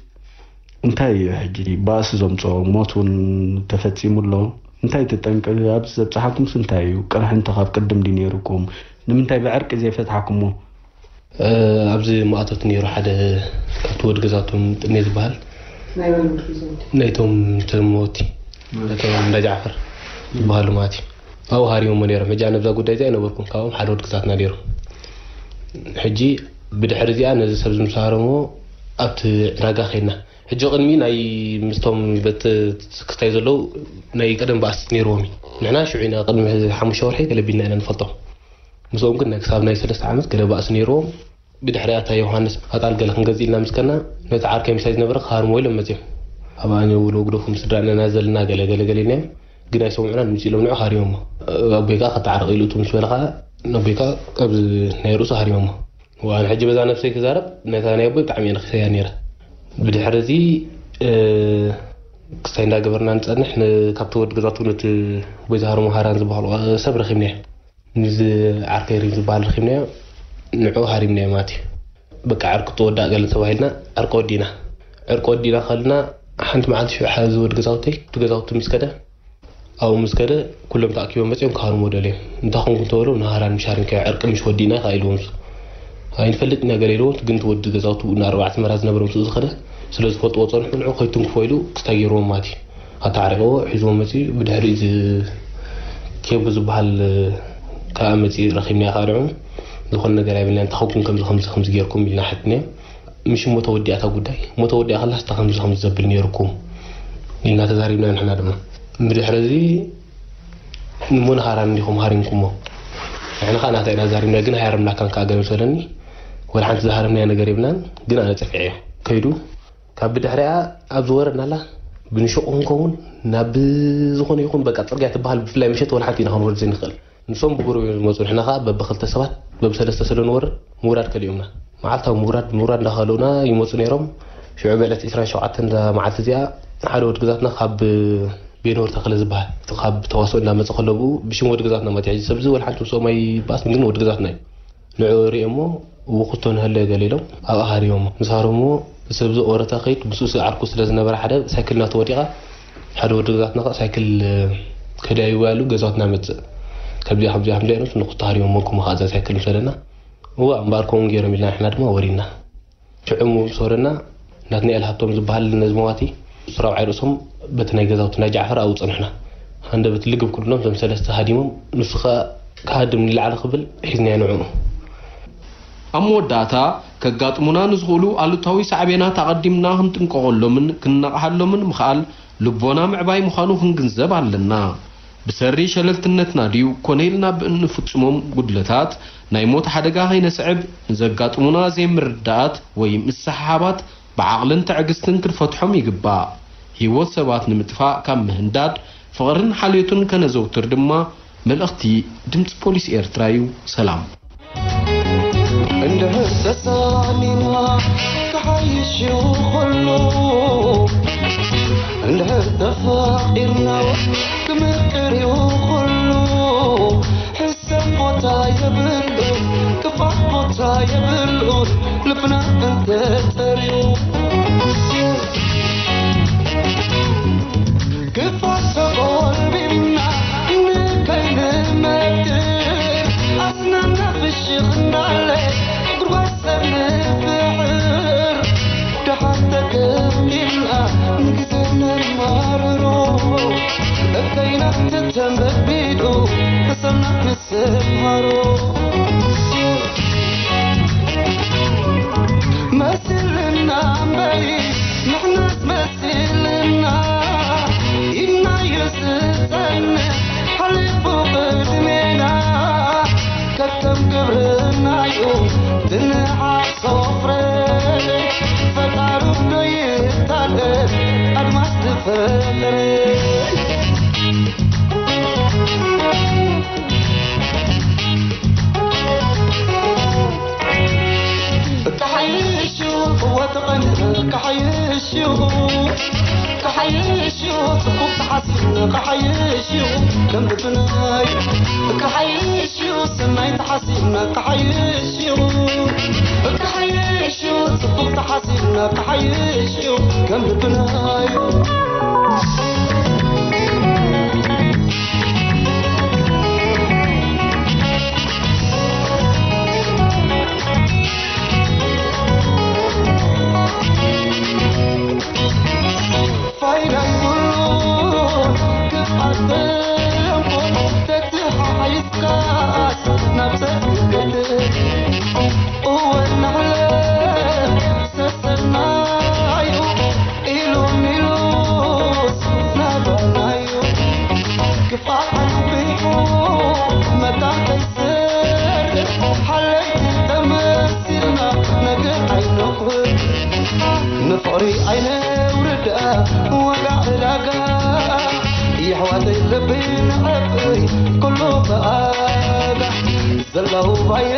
እንታይ እዩ ሕጂ ባእሲ ዘምጽኦ? ሞት እውን ተፈጺሙ ኣሎ። እንታይ እቲ ጠንቂ? ኣብዚ ዘብጽሓኩምስ እንታይ እዩ? ቅርሒ እንተ ካብ ቅድም ድዩ ነይሩኩም? ንምንታይ ብዕርቂ ዘይፈትሓኩሞ? እ፣ ኣብዚ መኣቶት ነይሩ ሓደ ካብቲ ወዲ ገዛውቶም ጥሜ ዝበሃል። ናይ መን ወዲ ገዛውቲ? ናይቶም ተመወቲ፣ ናይቶም እንዳ ጃዕፈር ዝበሃሉ ማለት እዩ። ኣብኡ ሃሪሞሞ ነይሮም። ሕጂ ኣነ ኣብዛ ጉዳይ እዚኣ ኣይነበርኩን። ካብኦም ሓደ ወዲ ገዛትና ነይሩ። ሕጂ ብድሕሪ እዚኣ ነዚ ሰብ እዚ ምስ ሃረሞ ኣብቲ ዕዳጋ ከይድና። ሕጂ ቅድሚ ናይ ምስቶም በቲ ክስታይ ዘለዉ ናይ ቀደም ባእሲ ነይርዎም እዩ። ንሕና ሽዑ ኢና ቅድሚ ሓሙሽተ ወርሒ ገለ ቢልና ኢና ንፈልጦም። ምስኦም ግን ናይ ክሳብ ናይ ሰለስተ ዓመት ገለ ባእሲ ነይርዎም። ብድሕሪኣ እታ ዮሃንስ ኣጣል ገለ ክንገዝእ ኢልና ምስ ከድና፣ ነቲ ዓርከይ ምሳይ ዝነበረ ክሃርምዎ ኢሎም መጺኦም። ኣብ ኣነ ውሎ ግደፎም ስድራና ኢና ዘለና ገለ ገለ ገለ ኢልናዮም። ግን ኣይሰምዑናን፣ ምጺ ኢሎም ንዑ ሃሪሞሞ። ኣቦይ ከኣ ከተዓርቕ ኢሉ እቱ ምስ በለ ከኣ፣ ነቦይ ከኣ ኣብዚ ናይ ርእሱ ሃሪሞሞ። ዋን ሕጂ በዛ ነብሰይ ክዛረብ፣ ነታ ናይ ኣቦይ ብጣዕሚ እየ ነኺሰያ ነይረ። ብድሕሪ እዚ፣ እ፣ ክስታይ እንዳገበርና ንጸንሕ፣ ን-፣ ካብቲ ወዲ ገዛቱ ነቲ ኣቦይ ዝሃርሞ ሃራን ዝበሃሉ፣ እ፣ ሰብ ረኺብናዮ። ንዚ ዓርከይ ሪም ዝበሃል ረኺብናዮ፣ ንዕኡ ሃሪምናዮ ማለት እዩ። በቃ ዕርቂ ትወዳእ ገለ ተባሂልና ዕርቂ ወዲእና። ዕርቂ ወዲእና ከልና ሓንቲ መዓልቲ ሽዑ ሓዚ ወዲ ገዛውተይ እቲ ገዛውቲ ምስ ከደ፣ ኣብኡ ምስ ከደ ኩሎም ተኣኪቦም መጺኦም ክሃርሞ ደልዮም። እንታይ ኮንኩም ተበሉ፣ ንሃራን ምሻርን ከ ዕርቂ ምሽ ወዲእና ኢኻ ኢልዎም እሱ። ኣይንፈልጥ ኢና ገለ ኢልዎም፣ ግን እቲ ወዲ ገዛውቲ ንኣርባዕተ መራ ዝነበረ ምስኡ ዝኸደ ስለ ዝፈልጥዎ ጸንሑ፣ ንዕኡ ከይትንክፎ ኢሉ ክስታይ ገይርዎም ማለት እዩ። ኣተዓሪቕዎ ሒዝዎ መጺኡ። ብድሕሪኡ እዚ ኬቡ ዝበሃል ከኣ መጺኡ ረኺብናዮ ከኣ ንዕኡ። ዝኾነ ነገር ኣይብልናን። እንተኸውኩም ከምዚ ከምዚ ከምዚ ጌርኩም ኢልና ሓትናዮም። ምሽ እሞ ተወዲኣታ ጉዳይ እሞ ተወዲኣ ከላስ እታ ከምዚ ከምዚ ዘብል ነይርኩም ኢልና ተዛሪብና። ንሕና ድማ ብድሕሪ እዚ ንሞን ሃራን እንዲኹም ሃሪምኩሞ። ንሕና ከዓ ናታ ኢና ዛሪብና፣ ግን ሃረምናካን ከዓ ገለ መሰለኒ። ወላ ሓንቲ ዝሃረምናዮ ነገር የብልናን፣ ግን ኣነ ጸፊዐዮ። ከይዱ ካብ ብድሕሪኣ ኣብ ዝወረድናላ ብንሸቑ ክንከውን ናብ ዝኾነ ይኹን በቃ ጽርግያ ትበሃል ብፍላይ ምሸት ወላ ሓንቲ ኢና ክንወርድ ዘይንኽእል። ንሶም ብጉሩብ እዮም ዝመፁ፣ ንሕና ከዓ በብክልተ ሰባት በብሰለስተ ስለ ንወርድ ምውራድ ከሊኦምና። መዓልታዊ ምውራድ ምውራድ እንዳኸለኡና ይመፁ ነይሮም። ሽዑ በዕለት ዕስራን ሸውዓተን እዛ መዓልቲ እዚኣ ሓደ ወዲ ግዛትና ካብ ቤኖር ተኽለ ዝበሃል እቲ ካብ ተዋስኦ እንዳመፀ ከሎ ብኡ ብሽም ወዲ ግዛትና ማለት እዩ። ሕጂ ሰብዚ ወላ ሓንቲ ምስኦም ኣይበኣስን፣ ግን ወዲ ግዛትና እዩ። ንዕኡ ሪኦሞ ውክቶ ንህለ ገለ ኢሎም ኣብኣ ሃሪሞሞ። ምስ ሃረምዎ፣ ሰብዚ ኦረታ ከይድ ምስኡ ዓርኩ ስለ ዝነበረ ሓደ ሳይክል ናቱ ወዲቓ፣ ሓደ ወዲ ገዛትና ከዓ ሳይክል ከዳይቡ ያሉ ገዛትና መፅእ። ከብዚኣ ከምዚኣ ከምዚኣ ኢሎም ንክቶ ሃሪሞሞ፣ ኮሞ ከዓ እዛ ሳይክል ምስ ወደና፣ እዋ እምበኣር ከምኡ ገይሮም ኢልና ንሕና ድማ ወሪና። ሽዑ ምስ ወረና ናትናኤል ሃብቶም ዝበሃል ነዚ መዋቲ ምስ ራብዓይ ርእሶም በቲ ናይ ገዛውቲ ናይ ጃዕፈር ኣብኡ ጸንሕና። ሃንደበት ልግብ ክብሎም እዞም ሰለስተ ሃዲሞም፣ ንሱ ኸኣ ክሃድም ንላዕሊ ክብል ሒዝናዮ ንዕኡ። ኣብ መወዳእታ ከጋጥሙና ንዝኽእሉ ኣሉታዊ ሳዕቤናት ኣቐዲምና ክንጥንቀቐሎምን ክንነቕሓሎምን ምኽኣል ልቦና ምዕባይ ምዃኑ ክንግንዘብ ኣለና። ብሰሪ ሸለልትነትና ድዩ ኮነ ኢልና ብእንፍጽሞም ጉድለታት ናይ ሞት ሓደጋ ከይነስዕብ ንዘጋጥሙና ዘይምርድዳኣት ወይ ምስሕሓባት ብዓቕልን ትዕግስትን ክንፈትሖም ይግባእ። ህይወት ሰባት ንምጥፋእ ካብ ምህንዳድ ፍቕርን ሓልዮትን ከነዘውትር ድማ መልእኽቲ ድምጺ ፖሊስ ኤርትራ እዩ። ሰላም። እንድሕር ተሳኒና ክሓይሽ እዩ ኩሉ፣ እንድሕር ተፋቒርና ክምቅር እዩ ኩሉ። ሕሰም ቦታ የብሉ፣ ክፋት ቦታ የብሉ፣ ልብና እንተጸርዩ። ክፋት ተቖልቢምና ንከይንመክር፣ ኣስናና ፍሽኽ እንዳለ ጉድጓድ ሰብ ንፍሕር። ደሓን ተገምጊምና ንግዜ ነማርሮ፣ እከይና ተተንበድቢዱ ሕሰምና ንስምሃሮ። መሲልና እምበይ ንሕናስ መሲልና፣ ኢድናዮ ዝጸንሕ ሓሊፉ ቅድሜና። ከከም ግብርናዩ ትንሓሶ ፍረ፣ ፈጣሩ ዶ ይታደል ኣድማስ ዝፈጠረ። ክሓይሽ እዩ፣ እወ ተቐኒና ክሓይሽ እዩ። ክሓይሽ እዩ፣ ጽቡቕ ተሓሲብና ክሓይሽ እዩ። ከም ልብናይ ክሓይሽ እዩ፣ ሰናይ ተሓሲብና ክሓይሽ እዩ። ክሓይሽ እዩ፣ ጽቡቕ ተሓሲብና ክሓይሽ እዩ። ከም ልብናይ ፋይዳ ይብሉን ክብኣት ተንኮል ተተሓሒዝካስ ናብ ሰግገት። እወ እናሕለ ሰሰናዩ ኢሉን ኢሉስ ናባናዩ። ክፍኣት ኣንቢሑ መታን ከይሰርሕ ሓለይቲ ተመሲልና ነገር ኣይነቑርብ። ንፍቕሪ ኣይነውርዳ ዋጋ ዕዳጋ። የሕዋተይ ልቢ ንዐበይ ኩሉ ብኣጋ። ዘላው ባየ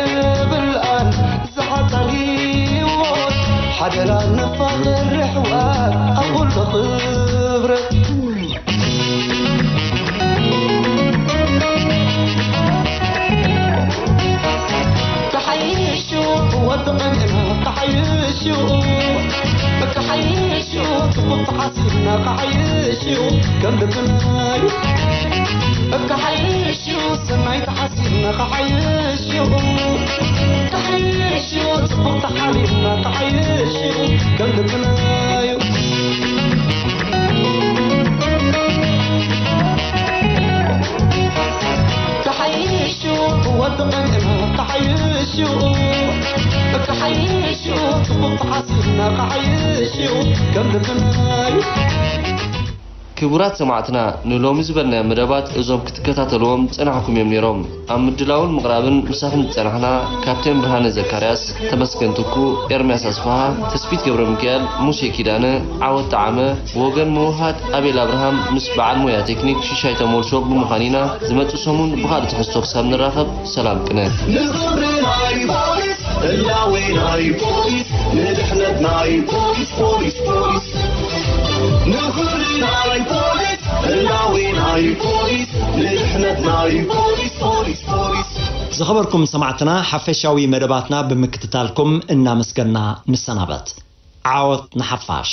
ብልኣን ዝሓጣን ህይወት ሓደራ ንፋቐር ኣሕዋት ኣብ ኩሉ ክብረት። ክሓይሽ እዩ ወዲ ቐንዕና ክሓይሽ እዩ። ክሓይሽ እዩ ጽቡቕ ተሓሲብና ክሓይሽ እዩ ከም ልብናዩ። ክሓይሽ እዩ ሰናይ ተሓሲብና ክሓይሽ እዩ። ክሓይሽ እዩ ጽቡቕ ተሓሊፍና ክሓይሽ እዩ ከም ልብናዩ። ክሓይሽ እዩ ወዲ ቐንዕና ክሓይሽ እዩ፣ ጽቡቕ ተሓሲብና ክሓይሽ እዩ፣ ከም ልብና እዩ። ክቡራት ሰማዕትና፣ ንሎሚ ዝበልናዮ መደባት እዞም ክትከታተልዎም ዝጸናሕኩም እዮም ነይሮም። ኣብ ምድላውን ምቕራብን ምሳኹም ዝጸናሕና ካፕቴን ብርሃነ ዘካርያስ፣ ተመስገን ትኩ፣ ኤርምያስ ኣስፍሃ፣ ተስፊት ገብረ ሚካኤል፣ ሙሴ ኪዳነ፣ ዓወት ጠዓመ፣ ብወገን ምውሃድ ኣቤል ኣብርሃም ምስ በዓል ሞያ ቴክኒክ ሽሻይ ተሞልሾ ብምዃን ኢና። ዝመጽእ ሰሙን ብኻልእ ትሕዝቶ ክሳብ ንራኸብ ሰላም ቅነ። ንኽብሪ ናይ ፖሊስ፣ ህላዌ ናይ ፖሊስ፣ ንድሕነት ናይ ፖሊስ፣ ፖሊስ፣ ፖሊስ። ንኽብሪ ናይ ፖሊስ፣ ህላዌ ናይ ፖሊስ፣ ንድሕነት ናይ ፖሊስ፣ ፖሊስ፣ ፖሊስ። ዝኸበርኩም ሰማዕትና፣ ሓፈሻዊ መደባትና ብምክትታልኩም እናመስገና ንሰናበት። ዓወት ንሓፋሽ።